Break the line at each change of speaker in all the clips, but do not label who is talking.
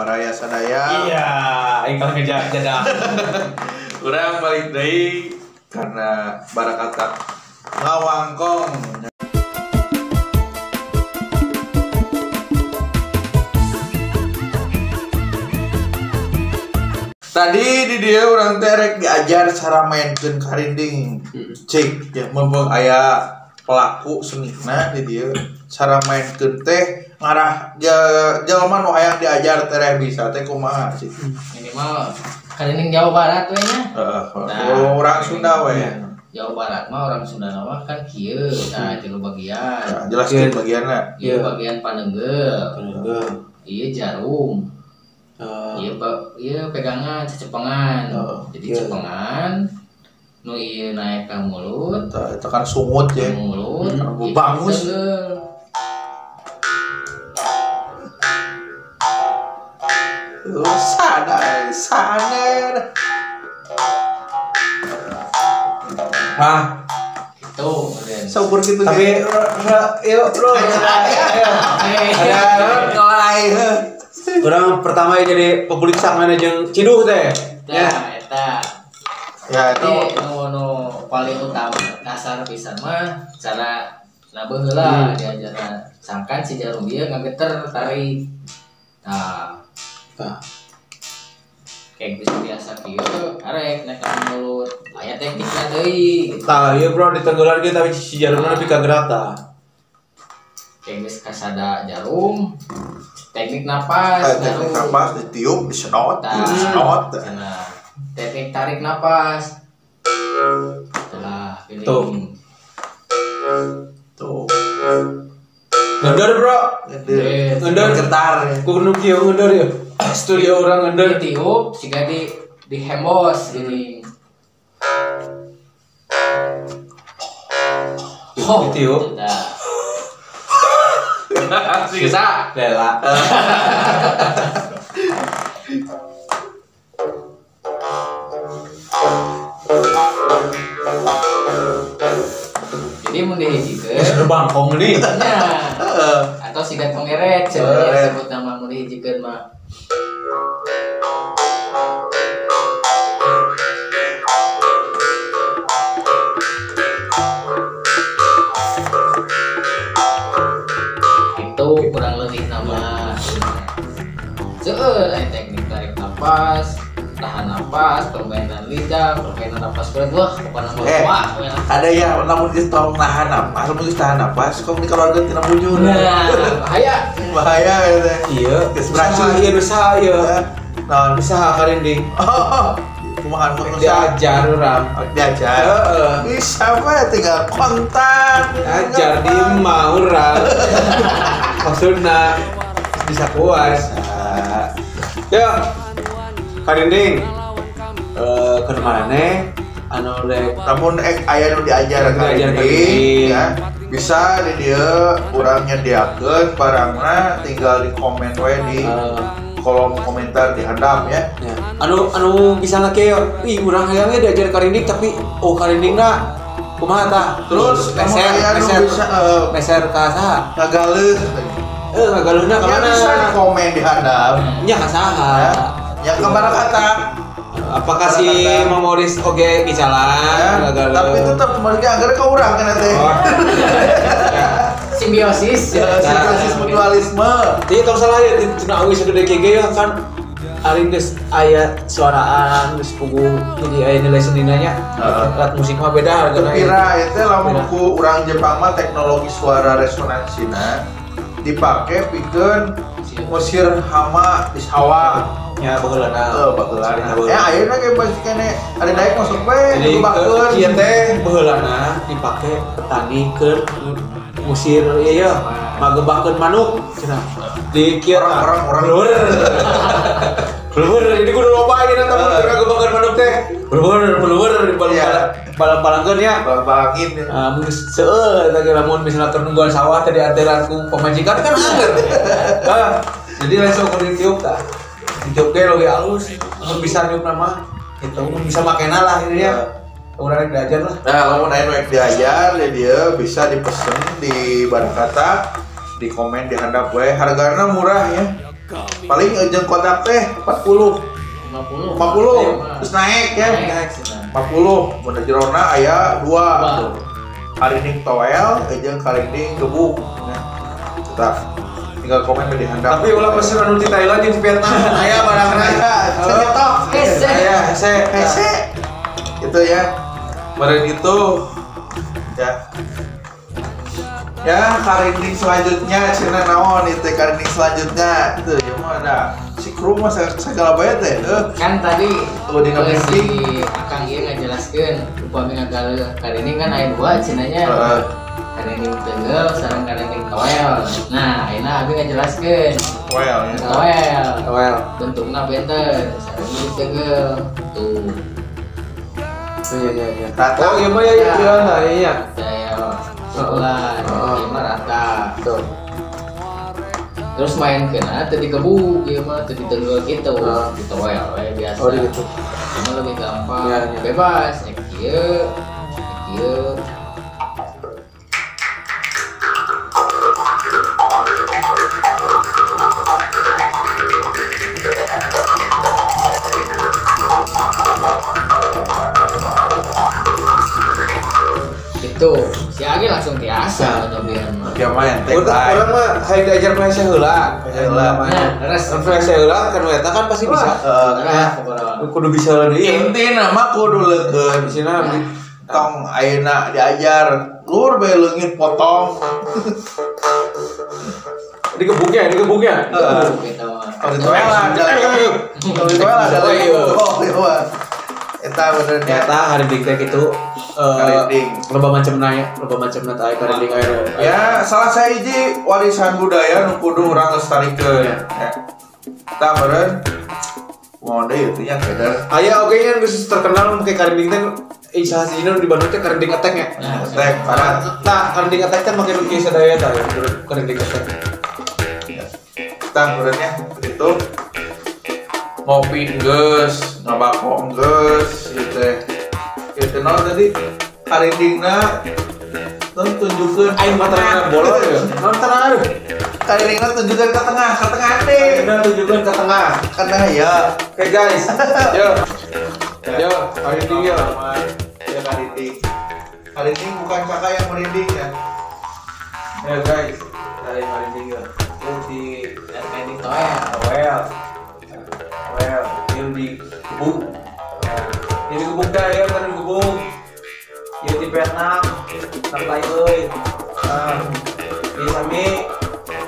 Baraya sadaya.
Iya, aing kalau ngejar jadah.
Urang balik deui karena Barakatak ngawangkong. Tadi di dia urang teh rek diajar cara mainkeun karinding. Cik, ya mumpung aya pelaku senina di dia cara mainkeun teh ngarah jelema nu hayang diajar teh bisa teh kumaha sih.
Minimal karinding Jawa Barat we nya.
Heeh, urang Sunda we.
Jawa Barat mah orang Sunda mah kan kieu, nah tilu bagian.
Nah, jelaskeun bagianna.
Ieu bagian panenggel. Panenggel. Ieu jarum. Iya pegangan cecengan. Jadi cepengan nu ieu naik ka mulut,
tekan sungut ya.
Mulut,
bangus. Sadar, sadar.
Nah,
itu
syukur gitu.
Tapi yuk bro.
Ada nolai.
Orang pertama jadi publik sang mana jeung Ciduh teh.
Ya, eta.
Ya, itu
nu paling utama dasar pisan mah cara nabeuh heula diajarna. Sangkan si jarum ieu ngageter tarik. Nah.
Tah.
Kayak geus biasa kieu arek naik ka mulut. Aya teknikna deui.
Tah, ieu bro ditenggelan ge tapi si jarumna nepi ka gerak tah.
Kayak geus kasada jarum. Teknik napas,
teknik napas ditiup, disedot, disedot.
Nah, teknik tarik napas. Telah pilih.
Tuh.
Tuh.
Ngendor, bro.
Ngendor getar.
Ku nu kieu ngendor ya. Studio orang ngendor
ditiup siga di dihembos gini.
Ditiup.
Bisa
lela.
Jadi mun dihijikeun
bangkong nih.
Nah, atau sigat pengeret cenah sebut nama mun dihijikeun mah. Kurang lebih nama seueur aya teknik tarik napas, tahan napas, permainan lidah, permainan napas berat, wah pokona mah wah.
Ada ya lamun geus tong nahan napas, lamun geus tahan napas, kok dikeluarkeun tina bujur.
Nah, bahaya.
Bahaya ya teh.
Iya, geus beracun ieu dosa ieu.
Naon
usaha karinding.
Oh, kumaha nu
diajar urang.
Diajar.
Heeh.
Bisa mah tinggal kontak.
Ajar di imah urang. Maksudna bisa puas. Ya. Karinding. Keur maneh anu rek
lamun aya nu diajar karinding ya. Bisa di dieu urang nyediakeun barangna tinggal di komen we di kolom komentar di handap ya.
Ya. Anu bisa kieu, ih urang hayang ge diajar karinding tapi oh karindingna kumaha tah?
Terus
meser ka saha?
Ngagaleuh.
Ngagaleuhna ka mana?
Ya bisa di komen di handap.
Nya ka saha?
Ya ka Barakatak.
Apakah si Mang Moris oge gicalan ngagaleuh?
Tapi tetep kemarin ge anggar ka urang kana teh.
Simbiosis,
simbiosis mutualisme.
Jadi tong salah ya cenah awi sagede kieu ge kan aring geus aya suaraan geus puguh jadi aya nilai senina nya. Alat musik mah beda hargana.
Kira eta lamun ku urang Jepang mah teknologi suara resonansina dipake pikeun ngusir hama di sawah.
Ya baheulana.
Heeh, baheulana. Ya ayeuna ge pasti kene ada daek masuk we dibakeun.
Ieu teh baheulana dipake petani keur ngusir ieu ya magebakeun manuk cenah. Di kieu
orang-orang
Beluhur, jadi kudu loba ayeuna tah mun ngagebakeun manuk teh. Beluhur, beluhur di balang-balangkeun ya.
Balang-balangin.
Ah, mun seueur eta ge lamun misalna keur nungguan sawah teh dianteran ku pamajikan kan angger. Tah, jadi langsung kudu ditiup tah. Ditiup ge leuwih alus, mun bisa niupna mah gitu, mun bisa makena lah ini ya. Urang rek diajar lah.
Nah, lamun aya nu rek diajar dia bisa dipesen di Barakatak, di komen di handap we. Hargana murah ya. Paling jeung kotak teh 40. 50. Terus naik ya.
Naik
40. Mun jerona aya 2 tuh. Karinding toel jeung karinding gebuk. Nah, tetap tinggal komen di handap.
Tapi ulah pesen anu di Thailand jeung di Vietnam. Aya barangna.
Nyetok.
Hese.
Aya hese.
Hese. Itu ya. Kemarin itu ya. Ya, karinding selanjutnya cenah naon itu karinding selanjutnya. Itu ya mah ada si kru mah segala bae teh.
Kan tadi
oh, dina
si Akang ieu ngajelaskeun upami ngagaleuh karinding kan aya 2 cenahnya. Karinding tenggel sareng karinding toel. Nah, ayeuna abi ngajelaskeun.
Toel ya.
Toel.
Toel.
Bentukna benten sareng tenggel. Tuh.
Iya iya iya. Oh, iya mah ya iya iya.
Sekolah, ieu mah rata.
Tuh.
Terus main kena teu digebuk ieu mah teu ditenggel kitu, ditoel we biasa.
Oh gitu.
Cuma lebih gampang,
ya, ya.
Bebas nya kieu, kieu. Gitu. Si Agi langsung tiasa nyobian mah.
Ya main teh.
Urang mah hayang diajar flash heula.
Heula.
Nah, terus
flash heula kan eta kan pasti bisa.
Heeh.
Kudu bisa deui.
Intina mah kudu leukeun.
Isina
tong ayeuna diajar lur bae leungit potong.
Digebuknya, digebuknya.
Heeh. Kalau ditoelan, kalau ditoelan ada lagi. Oh, iya. Eta bener nya.
Eta karinding teh kitu.
Karinding.
Loba macamna ya, loba macamna teh karinding aya.
Ya, salah sahiji warisan budaya nu kudu urang lestarikeun. Ya. Eta meureun mau deui ieu nya keder.
Aya oge nya geus terkenal make karinding teh salah sahijina di Bandung teh karinding attack nya.
Attack parah.
Tah, karinding attack teh make nu kieu sadaya tah karinding attack.
Tah meureun nya kitu. Ngopi geus, ngabako geus ieu teh. Ieu naon tadi? Karindingna tunjukkeun
aing mah tengah bolon ya. Naon tengah.
Karindingna tunjukkeun ke tengah teh.
Karindingna tunjukkeun ke tengah.
Ke tengah ya.
Oke guys. Yo. Yo, karinding yo.
Ya karinding. Karinding bukan kakak yang merinding ya.
Ya guys, dari karinding yo. Di
karinding toel.
Toel. Toel, yang di gebuk. Ini gebuk dah ya, kan gebuk. Ya di Vietnam, sampai euy. Nah, ini sami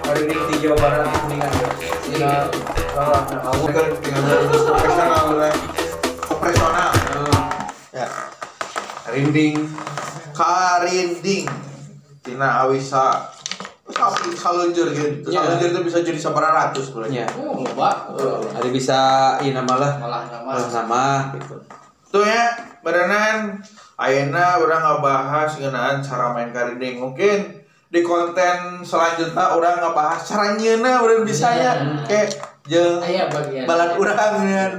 karinding di Jawa Barat kuningan ya. Iya. Nah, aku
kan tinggal profesional lah. Profesional. Ya.
Karinding.
Karinding. Tina awisa tapi salunjur gitu. Salunjur itu bisa jadi sabaraha ratus boleh.
Ya.
Oh, loba.
Ada bisa ieu nama lah.
Malah
nama gitu.
Tuh ya, berenan ayeuna urang ngabahas ngeunaan cara main karinding. Mungkin di konten selanjutnya urang ngabahas cara nyeuna urang bisa nya kayak jeung balan urang nyeun.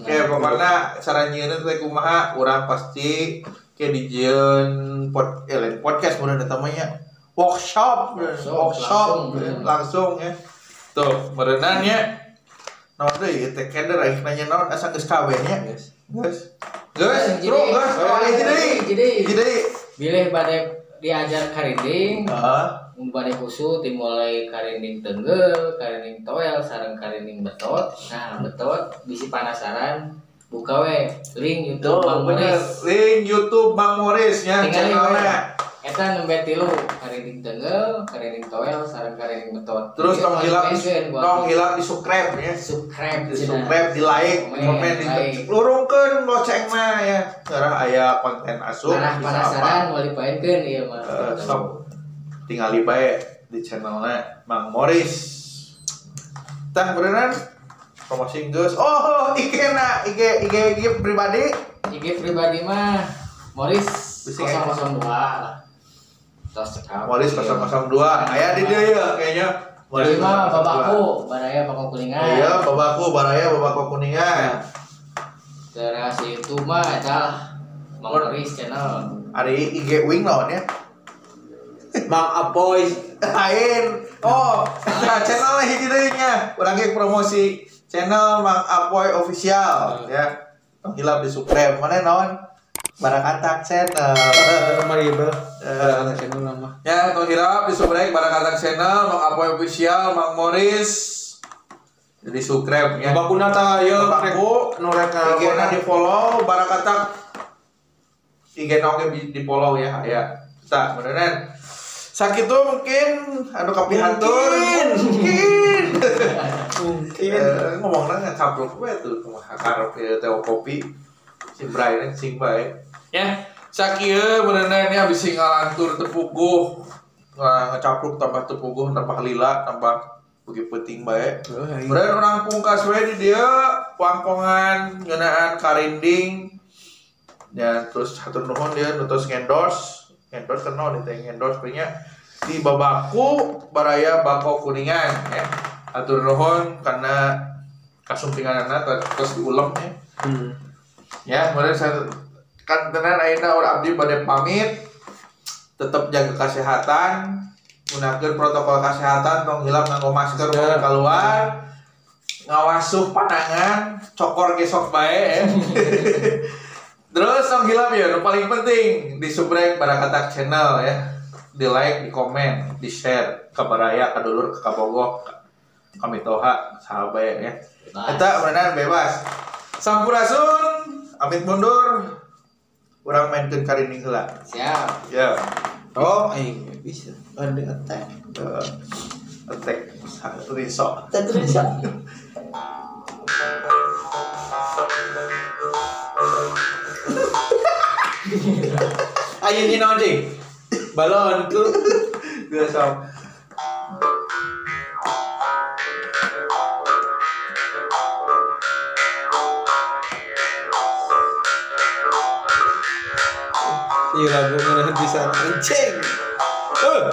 Oke, pokoknya cara nyeuna teh kumaha urang pasti kayak dijieun podcast mun eta mah nya. Workshop langsung ya. Tuh, berenan nya. Naon deui teh keder aing nanya naon asa geus kabeh nya. Geus. Geus, bro, geus. Hiji deui.
Bilih bade diajar karinding.
Heeh.
Mun bade khusus dimulai karinding tenggel, karinding toel sareng karinding betot. Nah, betot bisi penasaran buka we link YouTube Bang Morris.
Link YouTube Bang Morris nya channelna.
Eta nembe tilu karinding tenggel, karinding toel, sareng karinding betot.
Terus tong hilap di subscribe ya.
Subscribe,
di subscribe, di like, komen, di lurungkeun locengna ya. Ngarah aya konten asup.
Ngarah penasaran moal dipaenkeun ieu mah.
Sok tingali bae di channelna Mang Morris. Tah beneran promosi geus. Oh, IG na, IG pribadi.
IG pribadi mah Morris 002 lah.
Morris 002. Aya di dieu ya kayaknya.
Morris mah babaku, baraya bako kuningan.
Iya, babaku baraya babako kuningan.
Terus itu mah eta Mang Morris channel.
Ari IG wing naon ya?
Mang Apoy.
Lain. Oh, nah channelnya hiji deui nya. Urang ge promosi channel Mang Apoy Official ya. Tong hilap di subscribe. Mana naon? Barakatak Channel.
Mari bel. Barakatak Channel nama.
Ya, tong hilap di subscribe Barakatak Channel, Mang Apoy Official, Mang Morris. Jadi subscribe ya.
Bakuna ta ieu
Baku
nu rek
IG-na di follow Barakatak. IG-na oge di follow ya, ya. Kita beneran. Sakitu mungkin anu kapihatur mungkin. Mungkin ngomongna ngacapruk we tuh kumaha karep ieu teh kopi. Si Brian sing bae. Ya, sakieu beneran nya bisi ngalantur teu puguh. Ngacapruk tambah teu puguh, tambah lila, tambah beuki peuting bae. Beneran urang pungkas we di dieu wangkongan ngeunaan karinding. Ya, terus hatur nuhun dia nu tos ngendorse. Endorse kan naon teh endorse nya di Babaku Baraya Bako Kuningan ya. Atur nuhun karena kasumpinganana terus diulem ya. Ya, kemudian saya kan tenan ayeuna urang abdi bade pamit. Tetep jaga kesehatan, gunakeun protokol kesehatan, tong hilap nganggo masker mun keluar. Ngawasuh panangan, cokor gesok bae ya. Terus tong hilap ya, yang paling penting di subscribe Barakatak Channel ya, di like, di komen, di share ke baraya, ke dulur, ke kabogoh, kami toha, sahabat ya. Eta beneran bebas. Sampurasun, amit mundur, urang mainkeun karinding heula.
Siap.
Ya.
Oh, aing bisa. Ada attack.
Attack riso.
Attack riso. Ayo ini naon cing? Balon ku.
Biasa.
Iya lagu ngeunaheun pisan anjing. Iya.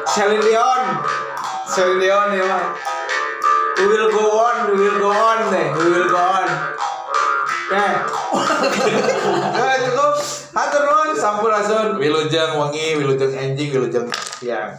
Celine Dion. Celine Dion ya mah. We will go on, we will go on deh, we will go on. Nah,
cukup. Hatur nuhun, sampurasun, wilujeng wengi, wilujeng enjing, wilujeng siang.